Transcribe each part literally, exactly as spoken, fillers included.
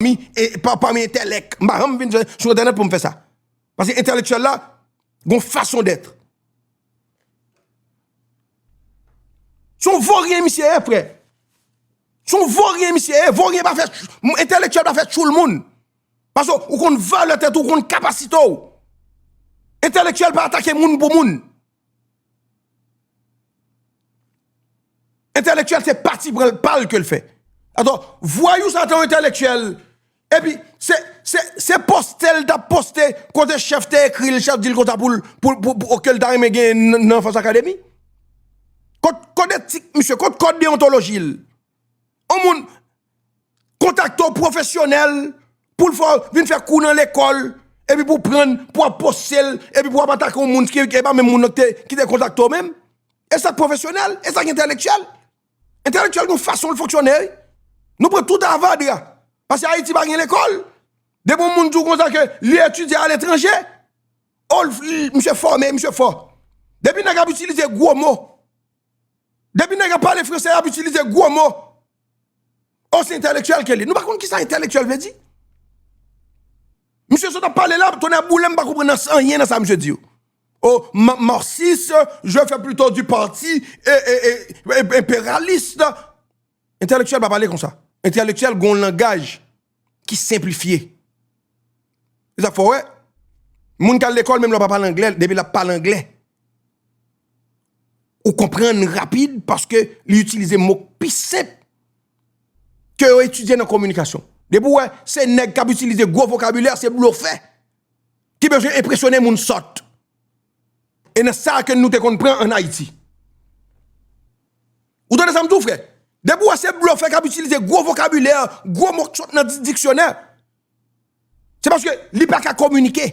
pami, e, pa, pami entèlèk. M pa janm vin sou entènèt pou m fè sa. Paske entèlektyèl la, gon fason d'être. Se yon voryen misye ye, frè. Se yon voryen misye ye. Voryen pa fè, entèlektyèl pa fè tchoul moun. Paske ou konn valè tèt ou, ou konn kapasite w. Entèlektyèl pa atake moun pou moun. Entèlektyèl se pati pran l pa l ke l fè. Atò, vwayou sa te yon entèlektyèl. Epi, se, se, se poste l t ap poste kote chèf te ekri l, chèf di l konsa pou l, pou, pou, pou, ke l ta renmen gen nan, nan Fòs Akademi. Kot, kot etik misye, kot kòd deyontoloji l. Yon moun kontakte w pwofesyonèl pou l fè w vin fè kou nan lekòl, epi pou pran, pou ap poste l, epi pou ap atake yon moun ki, ki pa menm moun nan ki te, ki te kontakte w menm. E sa k pwofesyonèl, e sa k entèlektyèl. Entèlektyèl gen yon fason l fonksyone, wi. Nou pran tout avadra. Paske Ayiti pa gen lekòl. Depi yon moun di w konsa ke li etidye aletranje, o, l, l, misye fòme, misye fò. Depi nèg ap itilize gwo mo, depi nèg ap pale franse, y ap itilize gwo mo. O, se entèlektyèl ke li. Nou pa konn kisa entèlektyèl vle di. Misye sot ap pale la, tonnè boule, m pa konprann nan, anyen nan sa misye di yo. O, ma-, marxiste, je fais plutôt du parti e, e, e, e, impérialiste. Entèlektyèl pa pale konsa. Entèlektyèl gon langaj ki senplifye. Se sa k fè w wè, moun k al lekòl, menm lè w pa pale anglè, depi l ap pale anglè, ou konprann rapid paske li itilize mo k pi senp ke yo etidye nan kominikasyon. Depi w wè se nèg k ap itilize gwo vokabilè, se blofè ki bezwen enpresyone moun sòt. E nan sa ke nou te konn pran ann Ayiti. Ou tande sa m di w, frè? Depi w wè se blofè k ap itilize gwo vokabilè, gwo mo k sot nan di-, diksyonè, se paske li pa ka kominike.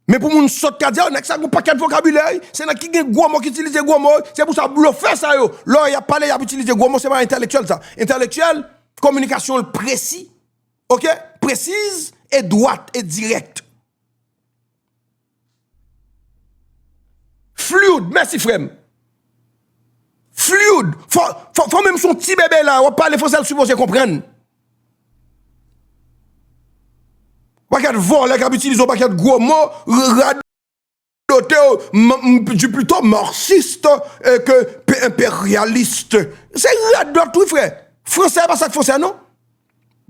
Men pou moun sòt ka di, "O, nèg sa gon pakèt vokabilè, wi. Se nèg ki gen gwo mo, ki itilize gwo mo, wi." Se pou sa blofè sa yo, lè y ap pale, y ap itilize gwo mo, se pa entèlektyèl sa. Entèlektyèl, kominikasyon l presi, oke? Presiz e dwat e dirèk. Fluid, mèsi frè m. Fluid. Fò, fò, fò menm si yon ti bebe la, w ap pale franse, l sipoze konprann. Pakèt vòlè k ap itilize yon pakèt gwo mo, r-, radote, m, m, di plito marxiste, e, ke pe-, enperyalist. Se radòt, wi, frè. Franse pa sa k franse, non.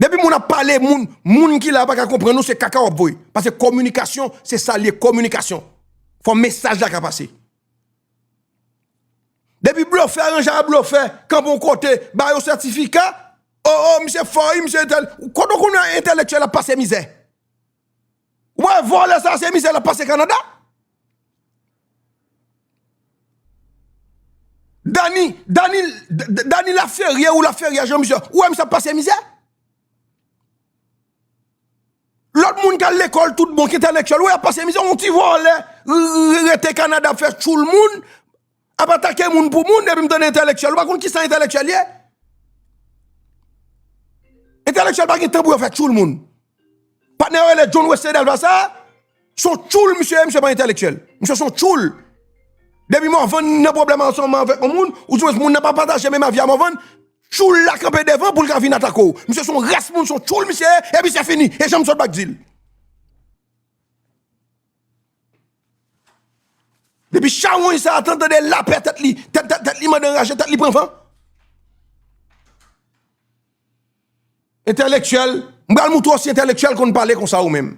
Depi moun ap pale, moun, moun ki la pa ka konprann ou, se kaka w ap voye. Paske kominikasyon, se sa l ye, kominikasyon. Fò mesaj la ka pase. Depi blofè ranje a blofè, kanpe yon kote, ba yo sètifika, o, o, misye fò, wi, misye entèl-, kote w konn wè entèlektyèl ap pase mizè? Ou wè vòlè sa, se mizè l ap pase Kanada? Dani, Dani, D-, D-, Dani Laferrière ou Laferrière Jean Michel, ou wè misye ap pase mizè? Lòt moun k al lekòl tout bon, ki entèlektyèl, ou wè y ap pase mizè, yon ti vòlè, r-, r-, rete Kanada ap fè tchoul moun, ap atake moun pou moun, epi m tande entèlektyèl. Ou pa konn kisa entèlektyèl ye? Entèlektyèl pa gen tan pou yo fè tchoul moun. Patnè yo rele John Wesley Delva sa, se yon tchoul misye ye, misye pa entèlektyèl. Misye se yon tchoul. Depi Morvan nan pwoblèm ansanm avèk yon moun, ou di moun nan pa pataje menm avi a Morvan, tchoul la kanpe devan pou l ka vin atake w. Misye se yon rès moun, se yon tchoul misye ye, epi se fini. E jan m sot bak di l. Depi chawony sa a tande lapè, tèt li, tèt, tèt, tèt li mande anraje, tèt li pran van. Entèlektyèl, m pral moutre w si entèlektyèl konn pale konsa ou menm.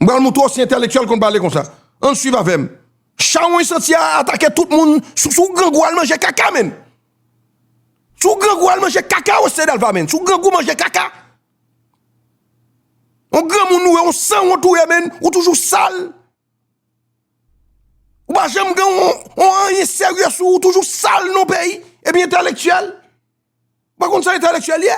M pral moutre w si entèlektyèl konn pale konsa. Ann swiv avè m. Chawony santi a atake tout moun. Si w, si w grangou, al manje kaka, menn. Si w grangou, al manje kaka, Wesley Delva, menn. Si w grangou, manje kaka. Yon granmoun ou ye, yon sanwont ou ye, menn, ou toujou sal. Ou pa janm gen yon, yon anyen serye sou ou, ou toujou sal non peyi. Epi entèlektyèl. Ou pa konn sa entèlektyèl ye?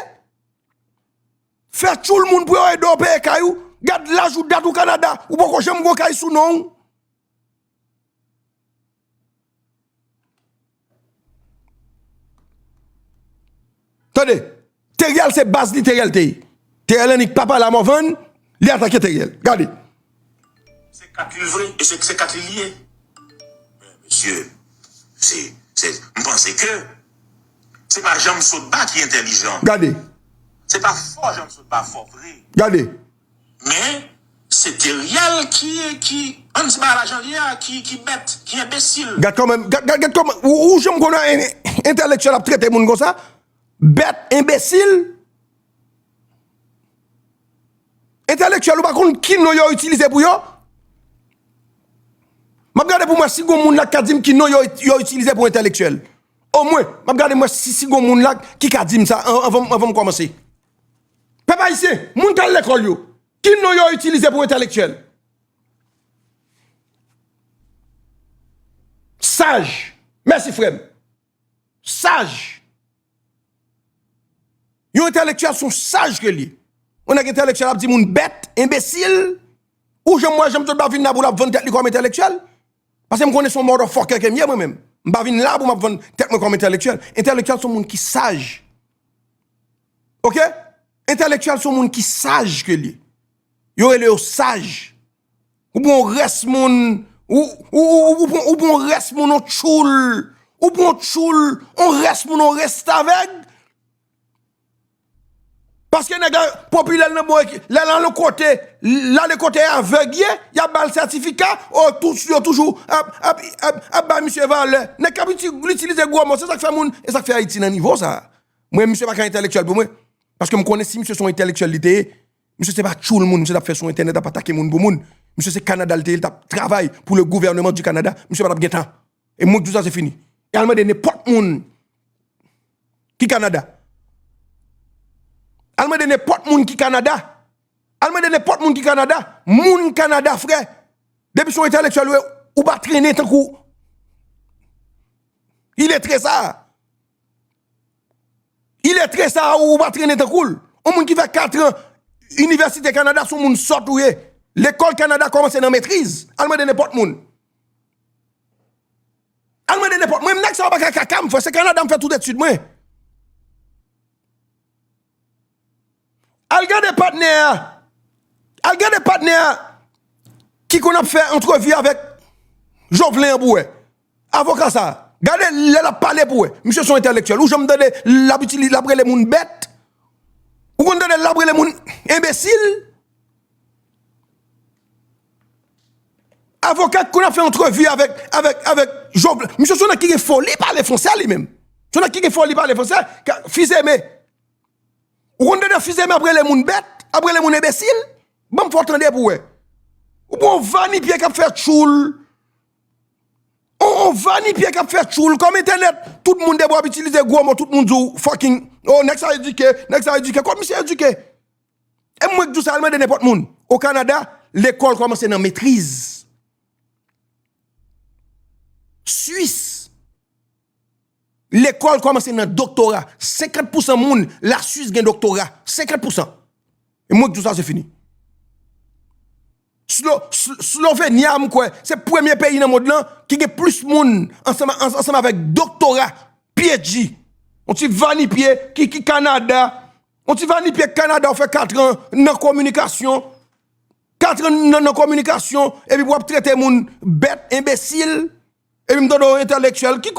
Fè tchoul moun pou yo ede w peye kay ou. Gad laj ou, dat ou Kanada. Ou poko janm gon kay sou non w. Tande, Teriel se baz li, Teriel te ye. Teriel annik pa pale a Morvan, li atake Teriel. Gade. Se kat li l vre, e se, se kat li l ye. Men, mesye, se, se, m panse ke Se pa Janm Sotba ki entèlijan. Gade. Se pa fò Janm Sotba fò vre. Gade. Men, se Teriel ki, ki, ann di bagay la jan l ye a, ki, ki bèt, ki enbesil. Gad kòman, gad, gad, gad kòman, ou, ou janm konn wè en- entèlektyèl ap trete moun konsa? Bèt, enbesil. Entèlektyèl, ou pa konn ki non yo itilize pou yo? M ap gade pou m wè si gon moun la k ka di m ki non yo, yo itilize pou entèlektyèl. Omwen, m ap gade m wè si, si gon moun la ki ka di m sa an- anvan, anvan m kòmanse. Pèp ayisyen, moun k al lekòl yo, ki non yo itilize pou entèlektyèl? Saj. Mèsi, frè m. Saj. Yon entèlektyèl se yon saj ke l ye. Yon nèg entèlektyèl ap di moun bèt, enbesil. Ou janm wè Janm Sotba vin la pou l ap vann tèt li kòm entèlektyèl? Paske m konnen se yon motherfucker ke m ye mwen menm. M pa vin la pou m ap vann tèt mwen kòm entèlektyèl. Entèlektyèl se yon moun ki saj. Oke? Entèlektyèl se yon moun ki saj ke l ye. Yo rele yo saj. Ou bon rès moun, ou, ou, ou, ou, bon- ou bon rès moun, on tchoul. Ou bon tchoul, on rès moun, on restavèg. Paske nèg la popilè nan bon, lè l ale kote, l ale kote avèg ye, y ap ba l sètifika, o, tou- yo toujou ap, ap, ap, ap bay misye valè. Nèg k ap itilize gwo mo, se sa k fè moun, e sa k fè Ayiti nan nivo sa. Mwen, misye pa ka entèlektyèl pou mwen. Paske m konnen si misye se yon entèlektyèl li te ye, misye se pa tchoul moun, misye t ap fè sou entènèt ap atake moun pou moun. Misye se Kanada l te ye, l t ap travay pou le gouvernement du Canada. Misye pa t ap gen tan. E mwen k di w sa se fini. E al mande nenpòt moun ki Kanada. Al mande nenpòt moun ki Kanada. Al mande nenpòt moun ki Kanada. Moun Kanada, frè. Depi se yon entèlektyèl ou ye, ou pa trennen tankou iletre sa. Iletre sa ou pa trennen tankou l. Yon moun ki fè katran inivèsite Kanada se yon moun sòt ou ye. Lekòl Kanada kòmanse nan metriz. Al mande nenpòt moun. Al mande nenpòt. Mwen, nèg sa yo pa ka kaka m, frè. Se Kanada m fè tout etid mwen. Al gade patnè a. Al gade patnè a ki konn ap fè antrevi avèk Jovenel an pou wè. Avoka sa. Gade lè l ap pale pou wè. Misye se yon entèlektyèl. Ou janm tande l ap itilize, l ap rele moun bèt? Ou konn tande l ap rele moun enbesil? Avoka ki konn ap fè antrevi avèk, avèk, avèk Jovenel. Misye se yon nèg ki gen foli pale fransè li menm. Se yon nèg ki gen foli pale fransè. Ka- Fils-Aimé. Ou konn tande Fils-Aimé ap rele moun bèt, ap rele moun enbesil? Ban m fè w tande pou wè. Ou pran yon vanipye k ap fè tchoul. On, on vanipye k ap fè tchoul. Kòm entènèt, tout moun depi w ap itilize gwo mo, tout moun di w fucking, oh, nèg sa edike, nèg sa edike. Kòm misye edike? E mwen k di w sa, al mande nenpòt moun. O Kanada, lekòl kòmanse nan metriz. Swis, lekòl kòmanse nan doktora. Senkant pousan moun Laswis gen doktora. Senkant pousan. E mwen k di w sa, se fini. Slo, Sl- Slovenia, m kwè, se premye peyi nan mond lan ki gen plis moun ansanm, ans- ansanm avèk doktora, P H D. On ti vanipye ki, ki Kanada. On ti vanipye Kanada, ou fè katran nan kominikasyon. Katran nan, nan kominikasyon, epi w ap trete moun bèt, enbesil. Epi m tande w entèlektyèl. Ki